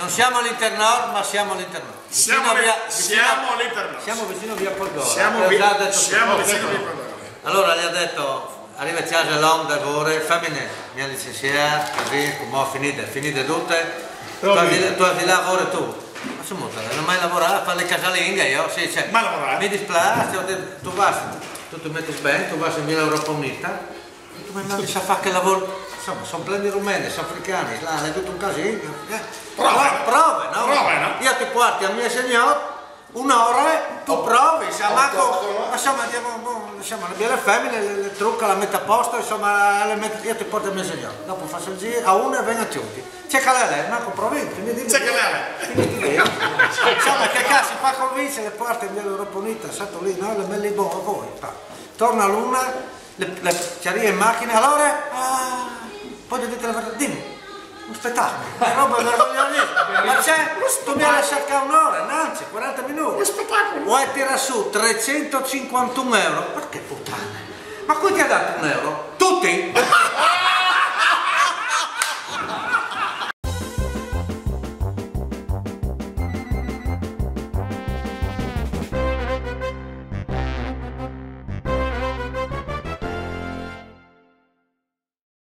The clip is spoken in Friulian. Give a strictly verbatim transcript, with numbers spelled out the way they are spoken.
Siamo all'Internord, ma siamo all'Internord. Siamo, Vicino lì, via- siamo all'Internord. Siamo vicino via Polgora. Siamo, Te l'ho vi- già detto siamo tu. vicino via Polgora. Allora gli ha detto, arriva a casa l'onda, vuole, fammi ne, mi ha licenziato, così, come ho finito, finite tutte. Tu Però hai mi- di- tu hai di lavorare tu. Ma insomma, non ho mai lavorato a fare le casalinghe io, sì, cioè, Mai lavorato. Mi dispiace, ho detto, tu vas, tu ti metti bene, tu vas in Villa Europa Unita, tu mi mandi a fare che lavoro, insomma, sono pleni rumeni, sono africani, là, è tutto un casino. Eh. Prove. Prove, no? Prove, no? Io ti porto a mio signor, un'ora, tu provi, insomma, Otto, co- otto, no? insomma, andiamo, boh, insomma, la bella femmina, le, le trucca, la mette a posto, insomma, le mette, io ti porto a mio signor, dopo faccio il giro, a una e vengo a tutti. C'è che lei, manco provi, finiti C'è che lei. Finiti lì. Insomma, che cazzo, fa convincere, le porta in Villa Europa Unita, sotto lì, no? Le mette lì, boh, a voi, pa. Torna l'una, le, le, ci arriva in macchina, allora, ah, poi ti dite la verità, dimmi, un spettacolo, una roba meravigliosa, ma c'è, tu mi hai lasciato qua un'ora, innanzi, quaranta minuti, Un spettacolo. Vuoi tirare su trecentocinquantuno euro? Ma che puttana, ma chi ti ha dato un euro? Tutti?